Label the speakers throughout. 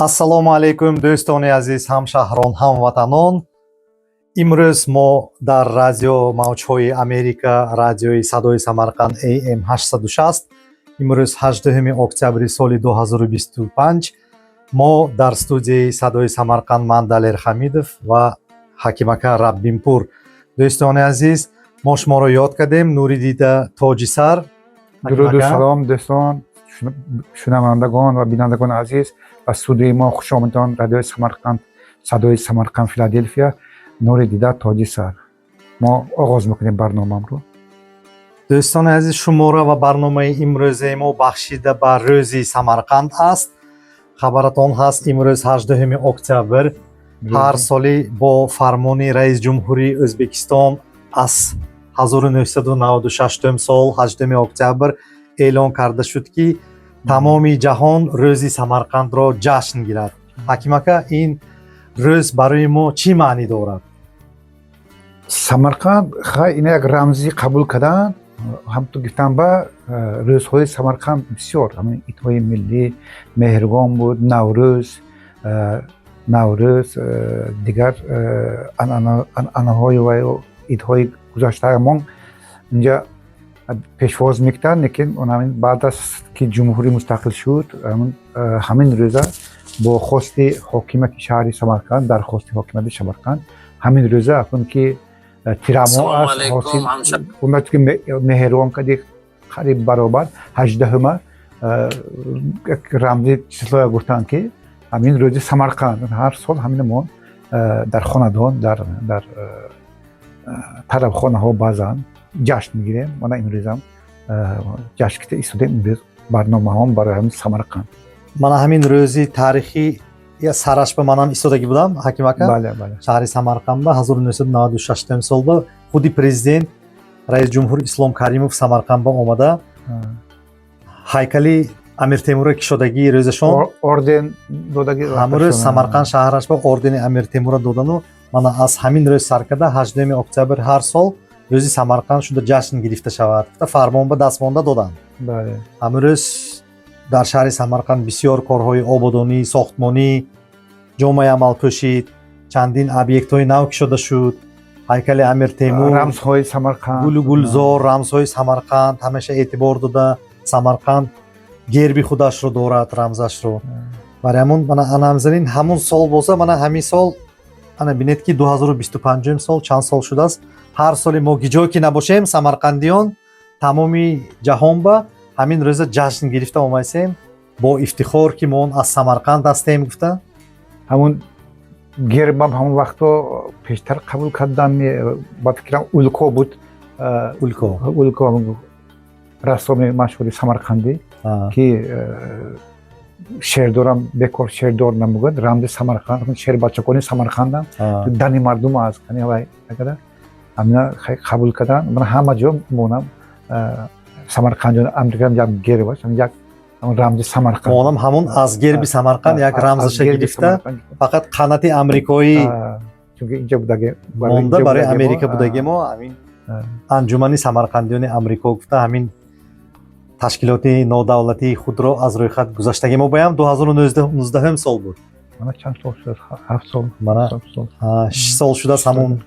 Speaker 1: Ассалому алайкум, дӯстони азиз, ҳамшаҳрон, ҳамватанон. Имрӯз мо дар радио Мавҷҳои Америка, радиои Садои Самарқанд AM 860, имрӯз 8 октябри соли 2025, мо дар студияи Садои Самарқанд, ман Далер Ҳамидов ва Ҳакимака Раббинпур. Дӯстони азиз, мо шуморо ёд кардем, нури дида, тоҷи сар.
Speaker 2: Дуруду салом, дӯстон, шунавандагон ва бинандагони азиз, ба студияи мо хуш омадон. Радиои Самарқанд, Садои Самарқанд, Филаделфия, нури дида, тоҷи сар. Мо оғоз мекунем барномамро.
Speaker 1: Дӯстони азиз, шумора ва барномаи имрӯзаи мо бахшида ба рӯзи Самарқанд аст. Хабаратон ҳаст, имрӯз 8 октябр ҳар соли бо фармони раис ҷумҳурии Ӯзбекистон аз 1996 сол 8 октябр эълон карда шуд, ки тамоми ҷаҳон рӯзи Самарқандро ҷашн гирад. Ҳакимака, ин рӯз барои мо чӣ маънӣ дорад?
Speaker 2: Самарқанд хай ина як рамзӣ қабул карданд. Ҳамту гуфтам, ба рӯзҳои Самарқанд бисёр ҳамин идҳои миллӣ, Меҳргон буд, Наврӯз, дигар анъанаҳои ва идҳои гузаштаамон инҷа пешвоз мекарданд. Лекин ҳамин баъд аз ки ҷумҳурӣ мустақил шуд, ҳамин рӯза бо хости ҳокимияти шаҳри Самарқанд, дархости ҳокимияти Самарқанд, ҳамин рӯза акун ки тирамоҳ аст, ҳосил ки Меҳргон кади қариб баробар 18-ума як рамзи числоя гуфтанд, ки ҳамин рӯзи Самарқанд ҳар сол ҳамин мо дар хонадон, дар тарабхонаҳо баъзан ҷашн мегирем. Мана имрӯзам ҷашн гирифта истодем. Имрӯз барномаҳом барои ҳамин Самарқанд.
Speaker 1: Мана ҳамин рӯзи таърихӣ я сараш ба манам истодагӣ будам, Ҳаким ака.
Speaker 2: Бале, бале.
Speaker 1: Шаҳри Самарқанд ба 1996 сол ба худи президент, раис ҷумҳур Ислом Каримов Самарқанд ба омада, ҳайкали Амир Темура кишодагии рӯзашон.
Speaker 2: Орден додагӣ.
Speaker 1: Ҳамун рӯз Самарқанд шаҳраш ба ордени Амир Темура додану мана аз ҳамин рӯз сар карда 8 октябр ҳар сол рӯзи Самарқанд шуда ҷашн гирифта шавад гуфта, фармон ба даст монда доданд. Ҳамун рӯз дар шаҳри Самарқанд бисёр корҳои ободонӣ, сохтмонӣ ҷомаи амал пӯшид, чандин объектҳои нав кушода шуд, ҳайкали Амир Темур,
Speaker 2: рамзҳои Самарқанд,
Speaker 1: гулу гулзор, рамзҳои Самарқанд ҳамеша эътибор дода. Самарқанд герби худашро дорад, рамзашро. Барои ҳамун мана анамзанин ҳамун сол боза, мана ҳамин сол, ана бинед, ки 2025 сол чанд сол шудааст. Ҳар соли мо гиҷое ки набошем, самарқандиён тамоми ҷаҳон ба ҳамин рӯза ҷашн гирифта омайсем бо ифтихор, ки мо аз Самарқанд ҳастем гуфта.
Speaker 2: Ҳамун гербам ҳамон вақто пештар қабул кардан, ба фикрам, Улко буд.
Speaker 1: Улко.
Speaker 2: Улко, рассоми машҳури самарқандӣ, ки шердорам бекор шердор намегӯяд. Рамзи Самарқанд шербачакони Самарқандам дани мардум аст. Вай ҳамина қабул кардан. Ман ҳама ҷо монам, самарқандиён Амрикам як герб аст, як рамзи Самарқанд.
Speaker 1: Монам ҳамун аз герби Самарқанд як рамзаша гирифта, фақат қанати амрикоӣ
Speaker 2: чунки инҷа будаги
Speaker 1: монда, барои Америка будагимо. Ҳамин Анҷумани самарқандиёни Амрико гуфта, ҳамин ташкилоти нодавлатии худро аз рӯйхат гузаштаги мо баям 2019 сол буд.
Speaker 2: Мана чанд сол шуд, 7 сол.
Speaker 1: Мана 6 сол шудааст ҳамун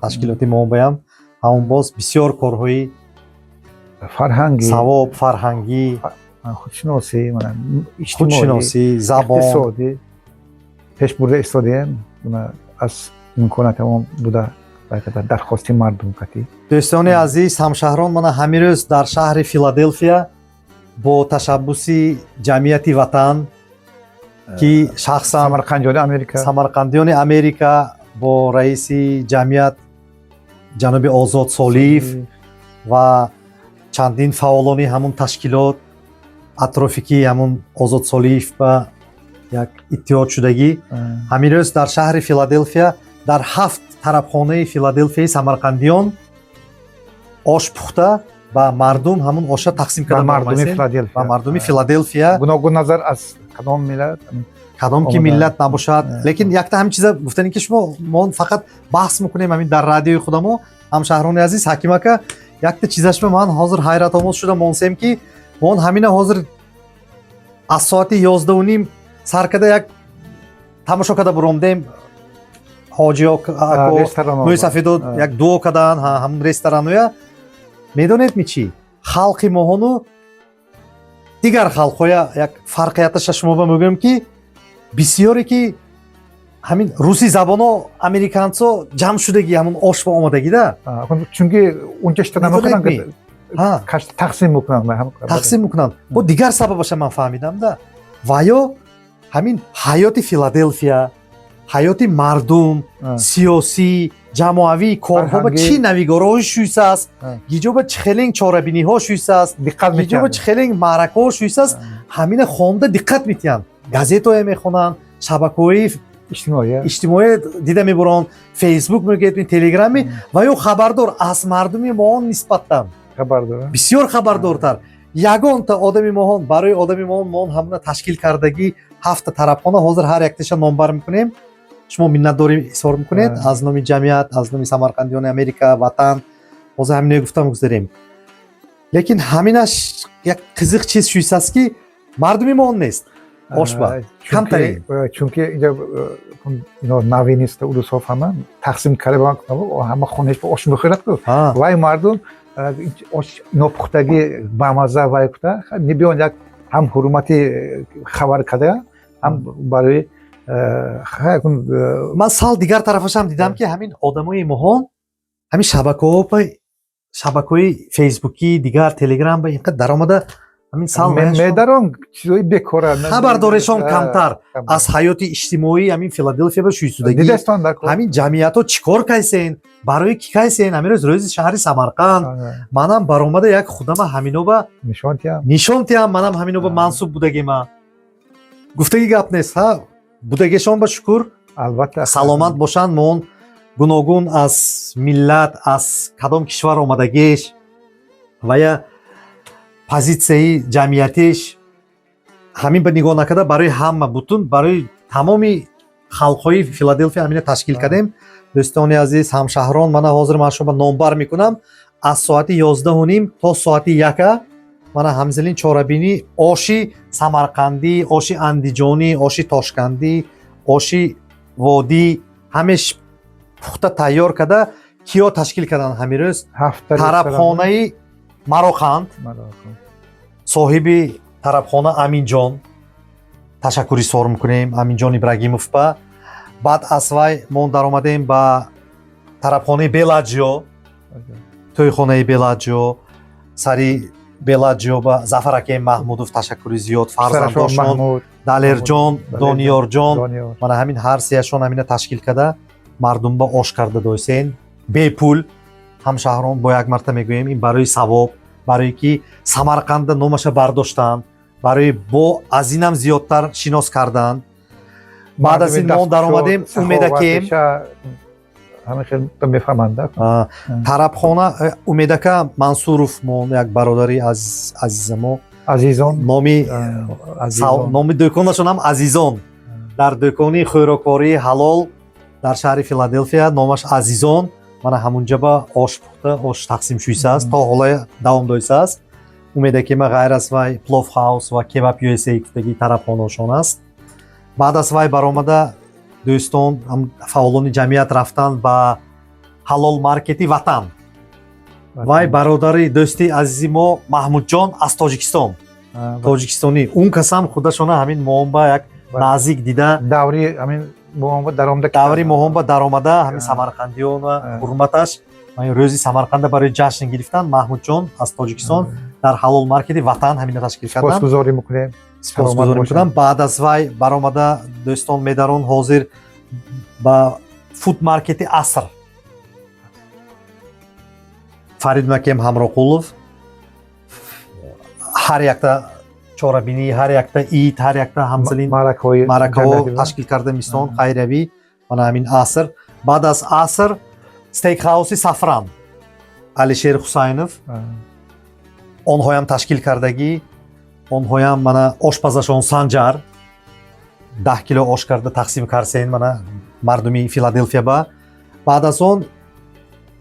Speaker 1: ташкилоти мо баям. Ҳамун боз бисёр корҳои
Speaker 2: фарҳанги,
Speaker 1: савоб, фарҳангӣ,
Speaker 2: худшиносӣ,
Speaker 1: худшиносӣ, забон,
Speaker 2: иқтисодӣ пеш бурда истодаем аз имконотамон буда, дархости мардум қатӣ.
Speaker 1: Дӯстони азиз, ҳамшаҳрон, мана ҳамин рӯз дар шаҳри Филаделфия бо ташаббуси ҷамъияти «Ватан», ки шахсан
Speaker 2: самарқандиёни Америка,
Speaker 1: самарқандиёни Америка бо раиси ҷамъият ҷаноби Озод Солиев ва чандин фаъолони ҳамун ташкилот, атрофи ки ҳамун Озод Солиев ба як иттиҳод шудагӣ, ҳамин рӯз дар шаҳри Филаделфия дар ҳафт тарабхонаи Филаделфияи самарқандиён ош пухта, ба мардум ҳамун оша тақсим карда.
Speaker 2: Мардуми Филаделфия.
Speaker 1: Ба мардуми Филаделфия.
Speaker 2: Гуногун назар аз кадом миллат
Speaker 1: кадом ки миллат набошад, лекин якта ҳамин чиза гуфтане, ки шумо мо фақат баҳс мекунем ҳамин дар радиои худамо. Ҳамшаҳрони азиз, Ҳаким ака, якта чизашба ман ҳозир ҳайратомоз шуда монсем, ки мон ҳамина ҳозир аз соати 11:30 сар карда як Тамошо карда буромдем, ҳоҷиё ако мӯйсафедо як дуо карданд, ҳамун рестораноя. Медонед ми чӣ? Халқи моҳону дигар халқҳоя як фарқияташа шумо ба мегӯям, ки бисёре ки ҳамин русӣ забоно, американцо ҷамъ шудагӣ, ҳамун ош ба омадагида.
Speaker 2: Чунки унҷа шта намекунанд, тақсим мекунанд.
Speaker 1: Тақсим мекунанд. Бо дигар сабабаша ман фаҳмидам да, ва ё ҳамин ҳаёти Филаделфия, ҳаёти мардум, сиёсӣ, ҷамоавӣ корҳо ба чӣ навигароҳо шӯйсааст, гиҷоба чӣ хелен чорабиниҳо шӯйсааст, гиҷоба чӣ хелен маъракаҳо шӯйсааст, ҳамина хонда диққат метиҳанд, газетое мехонанд, шабакаҳои иҷтимоӣ дида мебуранд, Фейсбук мегӯед, Телеграми, ва ё хабардор аз мардуми моҳон нисбаттан бисёр хабардортар. Ягонта одами моҳон барои одами моҳон моҳон ҳамуна ташкил кардагӣ ҳафта тарабхона. Ҳозир ҳар якташа номбар мекунем, шумо миннатдорӣ изҳор мекунед аз номи ҷамъият, аз номи самарқандиёни Америка, ватан. Ҳозир ҳаминое гуфта мегузарем, лекин ҳаминаш як қизиқ чиз шӯйсаст, ки мардуми моҳон нест ошба камтарин.
Speaker 2: Чунки инҷа ино нави нест, урусҳо фаҳманд, тақсим карда ҳама хонаш ош мехӯрад ку, вай мардум ош нопухтагӣ бамаза вай кута мебиён, як ҳам ҳурмати хабар карда, ҳам барои.
Speaker 1: Ман сал дигар тарафашам дидам, ки ҳамин одамои моҳон ҳамин шабакаҳо, шабакаҳои фейсбукӣ, дигар Телеграм ба инқадр даромада ҳамин сал
Speaker 2: медарон чизои бекора.
Speaker 1: Хабардорешон камтар аз ҳаёти иҷтимоӣ ҳамин Филаделфия ба шӯйсудагӣ, ҳамин ҷамъиятҳо чӣ кор кайсен, барои кӣ кайсен. Ҳамин рӯз рӯзи шаҳри Самарқанд, манам баромада як худама ҳаминоба нишон тиҳам, манам ҳаминоба мансуб будагима. Гуфтагӣ гап нест, ҳа, будагешон ба шукр.
Speaker 2: Албатта.
Speaker 1: Саломат бошанд. Мон гуногун аз миллат, аз кадом кишвар омадагиш ва я позитсияи ҷамъиятиш ҳамин ба нигоҳ накарда, барои ҳама, бутун барои тамоми халқҳои Филаделфия ҳамина ташкил кардем. Дӯстони азиз, ҳамшаҳрон, мана ҳозир ман шумо номбар мекунам. Аз соати 11:30 то соати 1 мана ҳамзилин чорабинӣ: оши самарқандӣ, оши андиҷонӣ, оши тошкандӣ, оши водӣ, ҳамеш пухта тайёр карда. Киё ташкил карданд ҳамин рӯз? Тарабхонаи Мароқанд, соҳиби тарабхона Аминҷон, ташаккур изҳор мекунем Аминҷон Ибрагимовба. Баъд аз вай мо даромадем ба тарабхонаи Белаҷио, тӯйхонаи Белаҷио, сари Белаҷио ба Зафар акаи Маҳмудов ташаккури зиёд, фарзандошон Далерҷон, Дониёрҷон, мана ҳамин ҳар сеяшон ҳамина ташкил карда, мардум ба ош карда дойсен бепул. Ҳамшаҳрон, бо як марта мегӯем, ин барои савоб, барое ки Самарқанда номаша бардоштанд, барои бо аз инам зиёдтар шинос карданд. Баъд аз ин мо даромадем Умедакем. Тарабхона Умедака Мансуров, мо як бародари азиза мо.
Speaker 2: Азизон.
Speaker 1: Номи дӯконашонам Азизон, дар дӯкони хӯроквории ҳалол дар шаҳри Филаделфия, номаш Азизон. Мана ҳамунҷа ба ош пухта, ош тақсим шуисааст, то ҳола давом доисааст. Умедакема, ғайр аз вай Плов Хаус ва Кебаб USA гуфтагӣ тарабхонаошон аст. Баъд аз вай баромада, дӯстон, фаъолони ҷамъият рафтанд ба ҳалол маркети Ватан. Вай бародари дӯсти азизи мо Маҳмудҷон аз Тоҷикистон, тоҷикистонӣ, он касам худашона ҳамин моҳонба як наздик дида.
Speaker 2: Даври ҳамин моҳонба даромада.
Speaker 1: Даври моҳонба даромада, ҳамин самарқандиёна ҳурматаш рӯзи Самарқанда барои ҷашн гирифтан. Маҳмудҷон аз Тоҷикистон дар ҳалол маркети Ватан ҳамина ташкил карданд.
Speaker 2: Сипосгузорӣ мекунем.
Speaker 1: Сипосгузорӣ мекунам. Баъд аз вай баромада, дӯстон, медарон ҳозир ба фуд маркети Аср, Фарид Макем Ҳамроқулов. Ҳар якта чорабинӣ, ҳар якта ид, ҳар якта ҳамзилин маъракаҳо ташкил карда мисон хайриявӣ, мана ҳамин Аср. Баъд аз Аср стейкхауси Сафран, Алишер Ҳусайнов, онҳоям ташкил кардагӣ, онҳоям мана ошпазашон Санҷар 10 кило ош карда тақсим карсен, мана мардуми Филаделфия ба. Баъд аз он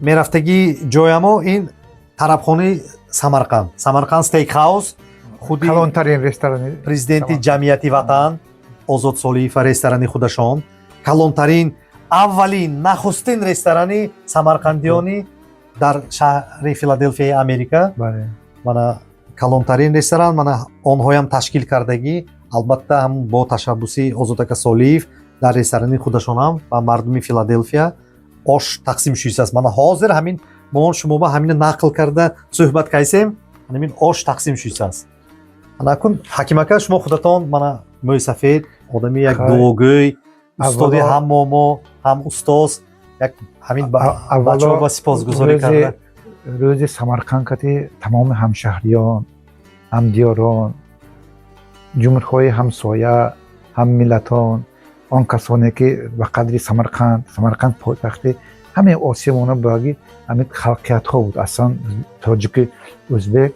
Speaker 1: мерафтагӣ ҷоямо ин тарабхонаи Самарқанд, Самарқанд стейк хаус, худи
Speaker 2: калонтарин ресторани
Speaker 1: президенти ҷамъияти Ватан. Озод Солиев ресторани худашон, калонтарин, аввалин, нахустин ресторани самарқандиёни дар шаҳри Филаделфияи Америка. Мана калонтарин ресторан, мана онҳоям ташкил кардагӣ, албатта, ҳам бо ташаббуси Озод ака Солиев дар ресторани худашонам ба мардуми Филаделфия ош тақсим шуисааст. Мана ҳозир ҳамин мо шумо ба ҳамина нақл карда суҳбат кайсем, ҳамин ош тақсим шуисааст. Анакун, Ҳаким ака, шумо худатон мана мӯйсафед, одами як дуогӯй, устоди ҳам мо, ҳам устоз, як ҳамин бачаҳо ба сипосгузорӣ карда.
Speaker 2: Рӯзи Самарқанд кати тамоми ҳамшаҳриён, ҳамдиёрон, ҷумҳурҳои ҳамсоя, ҳаммиллатон, он касоне ки ба қадри Самарқанд, Самарқанд пойтахти ҳамаи Осиёмона бояги ҳамин халқиятҳо буд, аслан тоҷики, ӯзбек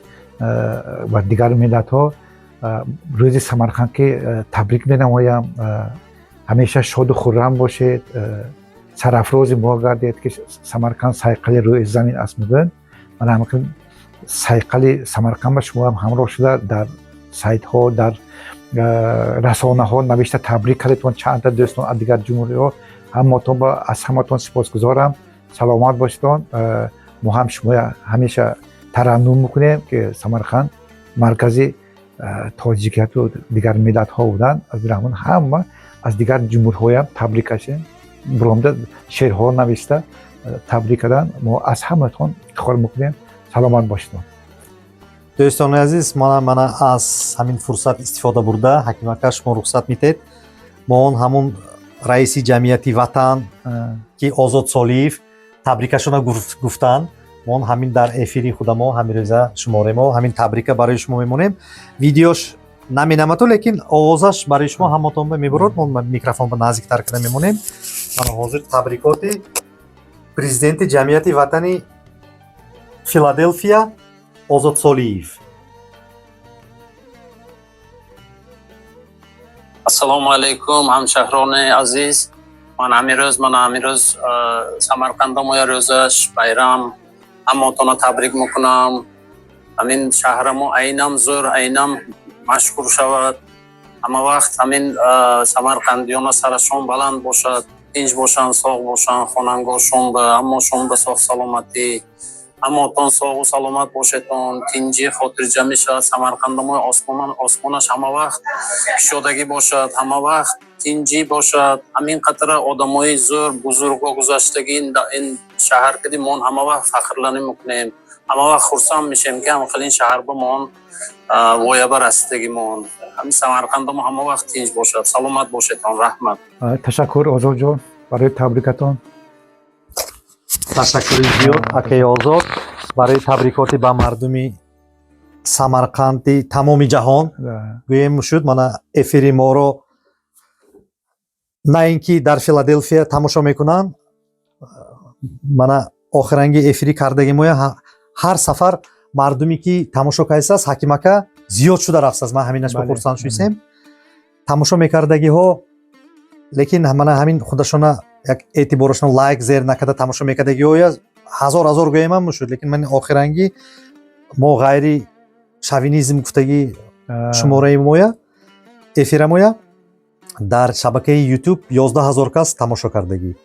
Speaker 2: ва дигар миллатҳо, рӯзи Самарқанд ки табрик менамоям. Ҳамеша шоду хуррам бошед, сарафрози мо гардед, ки Самарқанд сайқали рӯи замин аст мегӯянд. Мана ҳамин сайқали Самарқанд ба шумоам ҳамроҳ шуда, дар сайтҳо, дар расонаҳо навишта табрик кардетон чандта дӯстон аз дигар ҷумҳуриҳо. Ҳаматон аз ҳаматон сипосгузорам, саломат бошедон. Мо ҳам шумоя ҳамеша тараннум мекунем, ки Самарқанд маркази тоҷикияту дигар миллатҳо буданд. Аз бираҳмон ҳама аз дигар ҷумҳурҳоям табрик кашем, биромда шеърҳо навишта табрик карданд. Мо аз ҳаматон ифтихор мекунем, саломат бошедон.
Speaker 1: Дӯстони азиз, мана аз ҳамин фурсат истифода бурда, Ҳаким ака, шумо рухсат метед, мо он ҳамун раиси ҷамъияти Ватан, ки Озод Солиев, табрикашона гуфтанд. Мо он ҳамин дар эфири худамо ҳамин рӯза шуморемо, ҳамин табрика барои шумо мемонем. Видеош наменамату, лекин овозаш барои шумо ҳаматон мебурад. Мо микрофон ба наздиктар карда мемонем. Мана ҳозир табрикоти президенти ҷамъияти Ватани Филаделфия Озод Солиев.
Speaker 3: Ассалому алайкум, ҳамшаҳрони азиз. Ман ҳамин рӯз Самарқандамоя рӯзаш байрам, ҳаматона табрик мекунам. Ҳамин шаҳрамо айнам зӯр, айнам машҳур шавад. Ҳама вақт ҳамин самарқандиёна сарашон баланд бошад, тинҷ бошанд, соғ бошанд, хонангоҳшон ба ҳамошон ба соғ саломатӣ. Ҳамотон соғу саломат бошедон, тинҷӣ, хотирҷамӣ шавад. Самарқандамои осмонаш ҳама вақт кушодагӣ бошад, ҳама вақт тинҷӣ бошад. Ҳамин қатара одамои зӯр, бузурго гузаштагӣ ин шаҳр кади мон ҳама вақт фахрланӣ мекунем, ҳама вақт хурсанд мешем, ки ҳамхел ин шаҳр ба мон вояба расидагимон. Ҳамин Самарқандамо ҳама вақт тинҷ бошад, саломат бошедон, раҳмат.
Speaker 2: Ташаккур, Озодҷон, барои табрикатон.
Speaker 1: Ташаккури зиёд, акаи Озод, барои табрикоти ба мардуми Самарқанди тамоми ҷаҳон. Гӯем шуд, мана эфири моро на ин ки дар Филаделфия тамошо мекунанд, мана охиранги эфири кардаги моя ҳар сафар мардуме ки тамошо кардааст, Ҳаким ака, зиёд шуда рафтааст. Ман ҳаминаш ба хурсанд шуисем, тамошо мекардагиҳо, лекин мана ҳамин худашона як эътиборашон лайк зер накарда тамошо мекардагиҳоя ҳазор ҳазор гӯемам мушуд, лекин ман охиранги мо ғайри шовинизм гуфтагӣ шумораи моя, эфира моя дар шабакаи YouTube 11 000 кас тамошо кардагӣ.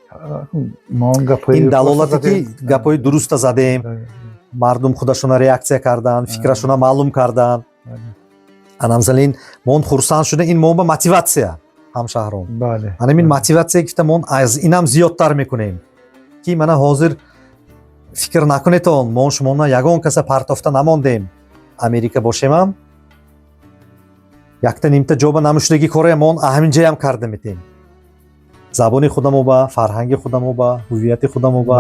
Speaker 1: Ин далолате ки гапҳои дуруста задем, мардум худашона реаксия карданд, фикрашона маълум карданд. Анамзалин мон хурсанд шуда, ин мо ба мотиватсия, ҳамшаҳрон. Анамин мотиватсия гифта, мон аз инам зиёдтар мекунем, ки мана ҳозир фикр накунетон, мо шумона ягон каса партофта намондем. Америка бошемам, якта нимта ҷоба намушудагӣ кора мон ҳаминҷаям карда метем, забони худамо ба, фарҳанги худамо ба, ҳуввияти худамо ба.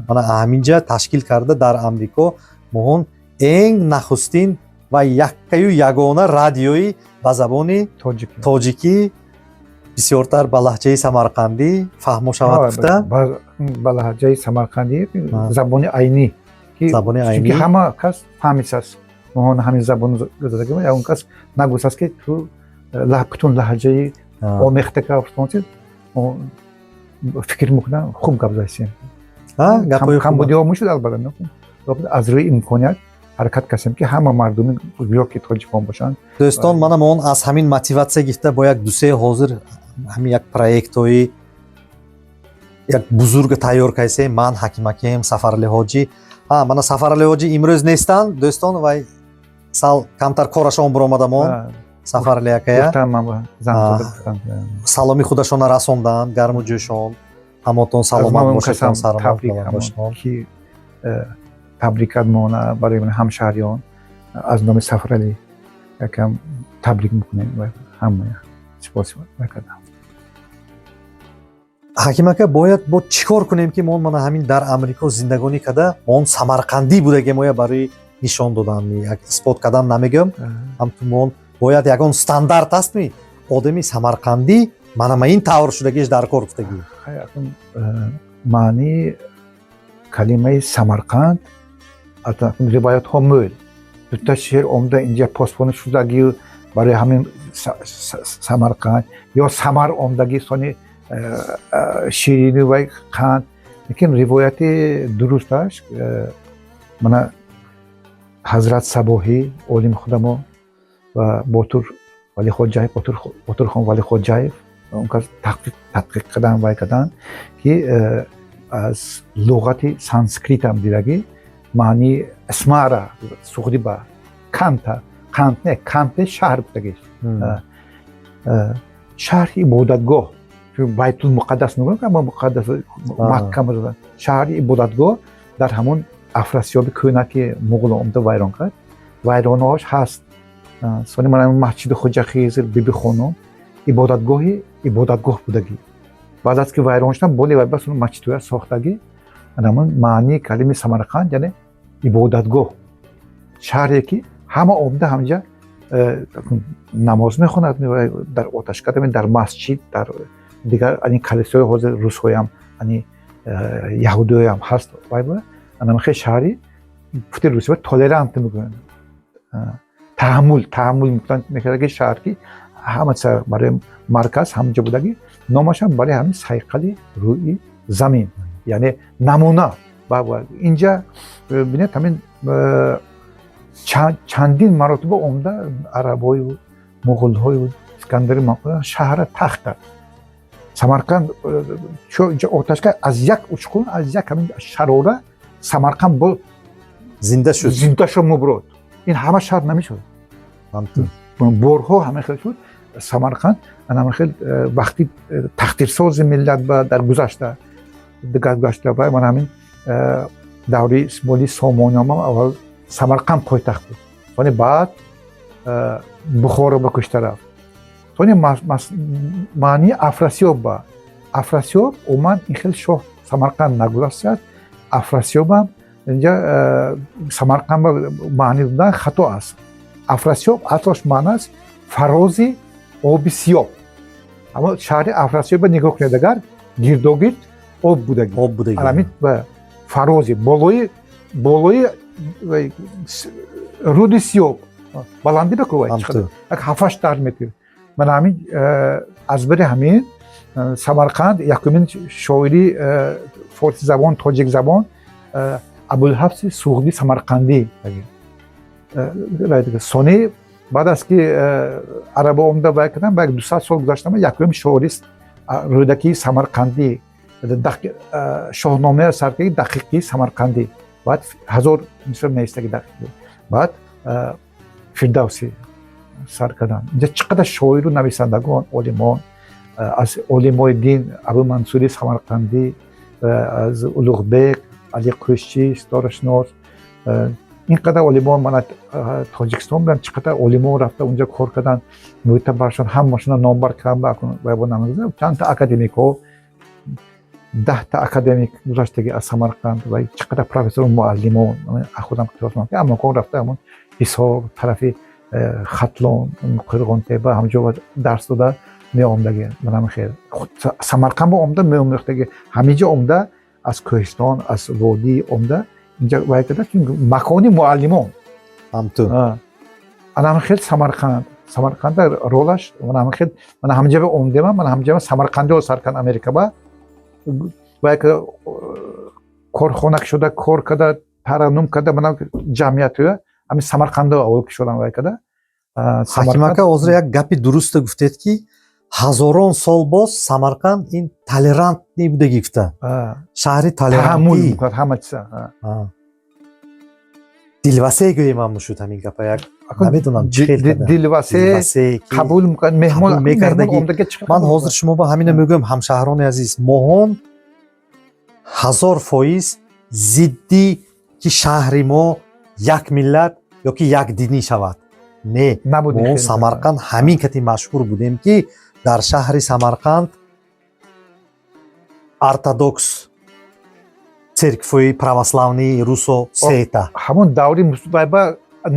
Speaker 1: Мана ҳаминҷа ташкил карда дар Амрико моҳон энг нахустин ва яккаю ягона радиои ба забони тоҷикӣ, бисёртар ба лаҳҷаи самарқандӣ фаҳмо шавад гуфта.
Speaker 2: Ба лаҳҷаи самарқандӣ, забони айнӣ.
Speaker 1: Забони айнӣ.
Speaker 2: Ҳама кас фаҳмисаст, моҳон ҳамин забон гузадаги, ягон кас нагуфтааст, ки ту бутун лаҳҷаи омехта кафтонси. Фикр мекунам, хуб гап задастем. Камбудиҳо мешуд, албатта, аз рӯи имконият. Ҳаракат кардем, ки ҳама мардуми гӯё ки тоҷикон бошанд.
Speaker 1: Дӯстон, манам он аз ҳамин мотиватсия гирифта, бо як дусе ҳозир ҳамин як проектҳои як бузурга тайёр кардем. Ман, Ҳакимакем, Сафарали ҳоҷӣ. Мана, Сафарали ҳоҷӣ имрӯз нестанд, дӯстон, вай сал камтар корашон буромадамон. Сафарали акая.
Speaker 2: Гуфтам, ман ба занг зада гуфтам.
Speaker 1: Саломи худашона расонданд, гарму ҷӯшон. Ҳамотон саломат бошедон, саломат бошедон.
Speaker 2: Ки табрикат мона барои ҳамшаҳриён аз номи Сафаралӣ якам табрик мекунем ва ҳамая сипос кардам.
Speaker 1: Ҳаким ака, бояд бо чӣ кор кунем, ки мо мана ҳамин дар Амрико зиндагонӣ карда, мо самарқандӣ будагемоя барои нишон додан, як исбот кардан намегӯям, ҳамту мон бояд ягон стандарт ҳастми, одами самарқандӣ мана ма ин тавр шудагиш дар кор гуфтагӣ?
Speaker 2: Маънии калимаи Самарқанд ривоятҳо мӯл дута шеър омда инҷа посбонӣ шудагӣ барои ҳамин Самарқанд ё Самар омдагӣ, сони ширинӣ ва қанд. Лекин ривояти дурусташ, мана, Ҳазрат Сабоҳӣ, олими худамо, ва Ботур Валихоҷаев, Ботурхон Валихоҷаев, он кас тадқиқ кардан, вай кардан, ки аз луғати санскритам дидагӣ, маънии исмара суғдӣ ба канта, қант не, канте, шаҳр гуфтагӣ, шаҳри ибодатгоҳ, Байтулмуқаддас мегӯям, ама муқаддас Макка, шаҳри ибодатгоҳ. Дар ҳамон Афрасиёби кӯҳна, ки муғул омда вайрон кард, вайронаҳош ҳаст. Сони мана масҷиди Хоҷа Хизр, Биби Хонум ибодатгоҳи ибодатгоҳ будагӣ. Баъд аз ки вайрон шудан, боли вай бас масҷидҳоя сохтагӣ. Ҳамон маънии калими Самарқанд, яъне ибодатгоҳ, шаҳре ки ҳама омда ҳамҷа намоз мехонад, дар оташкада, дар масҷид, дар дигар ани калисои ҳозир русҳоям, ани яҳудиҳоям ҳаст. Вай анамахе шаҳри пути русия толерант мегӯянд, таҳаммул мекардаги шаҳр, ки ҳама барои марказ ҳамҷо будагӣ. Номашам барои ҳамин сайқали рӯи замин, яъне намуна. Инҷа бинед, ҳамин чандин маротиба омда арабою муғулҳою Искандари шаҳра тахт кард. Самарқанд оташка аз як учқун, аз як ҳамин шарора Самарқанд бо
Speaker 1: зинда шуд.
Speaker 2: Зинда шуд, муброд. Ин ҳама шаҳр намешуд, борҳо ҳама хел шуд. Самарқанд ана хел вақти тақдирсози миллат ба дар гузашта, дигар гузашта ба ман ҳамин даври Исмоили Сомониён аввал Самарқанд пойтахт буд, сони баъд Бухоро ба кушта рафт. Сони маънии Афрасиёб ба Афрасиёб умуман ин хел шоҳ Самарқанд нагузаштааст. Афрасиёбам инҷа Самарқанд ба маъни додан хато аст. Афрасиёб аслаш маънааст фарози оби Сиёб. Аммо шаҳри Афрасиёба нигоҳ кунед, агар гирдогирд об будагӣ.
Speaker 1: Об будагӣ.
Speaker 2: Ҳамин фарози болои руди Сиёб баландӣ баку як ҳафташ дар метр. Ман ҳамин аз бари ҳамин Самарқанд якумин шоири форсизабон, тоҷикзабон Абулҳафси Суғдӣ Самарқандӣ. Сони баъд аз ки арабо омда вай карданд, ба 200 сол гузаштама якум шоирист Рӯдакии Самарқандӣ, Шоҳномаи саркаги Дақиқии Самарқандӣ, баъд ҳазор миср наистаги Дақиқӣ, баъд Фирдавсӣ сар карданд. Инҷа чӣ қадар шоиру нависандагон, олимон, аз олимои дин Абу Мансури Самарқандӣ, аз Улуғбек, Али Қӯшчӣ, ситорашинос, ин қадар олимон. Мана, Тоҷикистон буданд, чӣ қадар олимон рафта унҷа кор карданд, мӯътабаршон, ҳамашона номбар кардам. Чандта академикҳо, 10та академик гузаштаги аз Самарқанд ва чӣ қадар профессору муаллимон. Худам амокон рафта, ҳамон Ҳисор тарафи, Хатлон, Қӯрғонтепа, ҳамҷо дарс дода меомдаги. Манам хел Самарқанд ба омда меомӯхтаги, ҳамиҷа омда, аз кӯҳистон, аз водӣ омда инҷа вай карда, макони муаллимон.
Speaker 1: Ҳамту.
Speaker 2: Анам хел Самарқанд, Самарқанда ролаш манам хел. Мана ҳамҷа ба омдема, мана ҳамҷа самарқандиҳо сар кард Америка ба вай корхона шуда, кор карда, тараннум карда, мана ҷамъиятҳоя. Ҳамин Самарқандо аввал кушодан вай када.
Speaker 1: Ҳаким ака, ҳозир як гапи дуруста гуфтед, ки ҳазорон сол боз Самарқанд ин толерантный будагӣ гуфта, шаҳри
Speaker 2: таҳаммул
Speaker 1: толерантӣ.
Speaker 2: Мекунад ҳама чиза.
Speaker 1: Дилвасеъ гӯем ҳам шуд ҳамин гапа як, намедонам чӣ хел када.
Speaker 2: Дилвасеъ.
Speaker 1: Дилвасеъ ки
Speaker 2: қабул мекунад меҳмон.
Speaker 1: Қабул мекардагӣ.
Speaker 2: Меҳмон омдаги чӣ
Speaker 1: Ман ҳозир шумо ба ҳамина мегӯям, ҳамшаҳрони азиз, моҳон 1000% зидди ки шаҳри мо як миллат ё ки як динӣ шавад, не.
Speaker 2: Набуд.
Speaker 1: Мо Самарқанд ҳамин кати машҳур будем, ки дар шаҳри Самарқанд ортодокс церквои православный русо сета.
Speaker 2: Ҳамон даври ба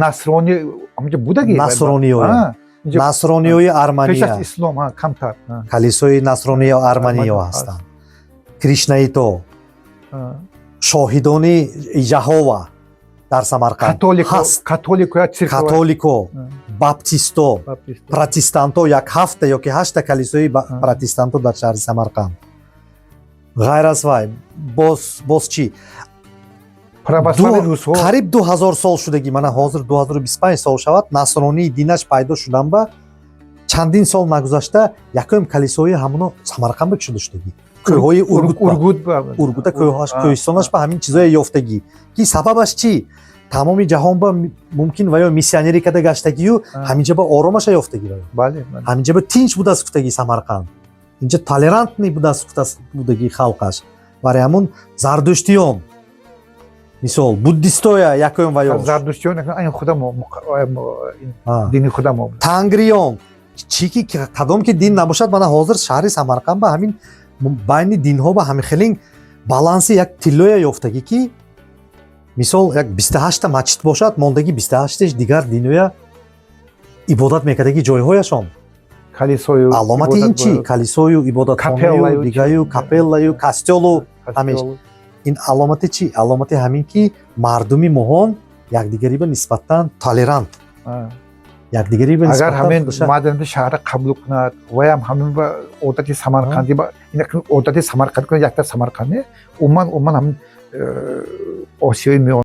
Speaker 2: насрони ҳамҷа будаги.
Speaker 1: Насрониёя. Насрониёи
Speaker 2: пеш аз
Speaker 1: Армания.
Speaker 2: Ислом камтар.
Speaker 1: Калисои насрониё арманиё
Speaker 2: Армания.
Speaker 1: ҳастанд, кришнаито, шоҳидони Яҳова дар Самарқанд
Speaker 2: католико
Speaker 1: ҳаст.
Speaker 2: Католико я церква.
Speaker 1: Католико, баптисто, протестанто, як ҳафта ё ки ҳашта калисои протестанто дар шаҳри Самарқанд. Ғайр аз вай боз чӣ?
Speaker 2: Православный русҳо.
Speaker 1: Қариб 2000 сол шудагӣ, мана ҳозир 2025 сол шавад, насронии динаш пайдо шудан ба чандин сол нагузашта якум калисои ҳамоно Самарқанд ба кушода шудагӣ, кӯҳҳои Ургут.
Speaker 2: Ургут.
Speaker 1: Ургута, кӯҳаш, кӯҳистонаш ба ҳамин чизое ёфтагӣ, ки сабабаш чӣ? Тамоми ҷаҳон ба мумкин ва ё миссионерӣ када гаштагию ҳаминҷа ба оромаша ёфтагӣ ва ё.
Speaker 2: Бале, бале.
Speaker 1: Ҳаминҷа ба тинч будааст гуфтагӣ Самарқанд, инҷа толерантный будааст гуфтааст будагӣ халқаш. Барои ҳамун зардуштиён, мисол, буддистоя якум ва ё
Speaker 2: Зардуштиён ин худамо дини худамо.
Speaker 1: Тангриён чӣ, ки кадом ки дин набошад, мана ҳозир шаҳри Самарқанд ба ҳамин байни динҳо ба ҳамин хелин баланси як тиллоя ёфтагӣ, ки мисол як 28-та масҷид бошад, мондагӣ 28-еш дигар диноя ибодат мекардаги ҷойҳояшон.
Speaker 2: Калисою.
Speaker 1: Аломати ин чӣ? Калисою, ибодатхонаю,
Speaker 2: капеллаю,
Speaker 1: дигаю,
Speaker 2: чӣ?
Speaker 1: Капеллаю, костёлу, ҳамеш. Ин аломати чӣ? Аломати ҳамин ки мардуми моҳон якдигари ба нисбатан толерант, якдигари ба
Speaker 2: Агар
Speaker 1: нисбатан
Speaker 2: ҳамин маданияти шаҳра қабул кунад, ваям ҳамин ба одати самарқандӣ ба ин одати самарқанд кунад, якта Самарқанд не, умуман ҳамин Осиёи Миёна.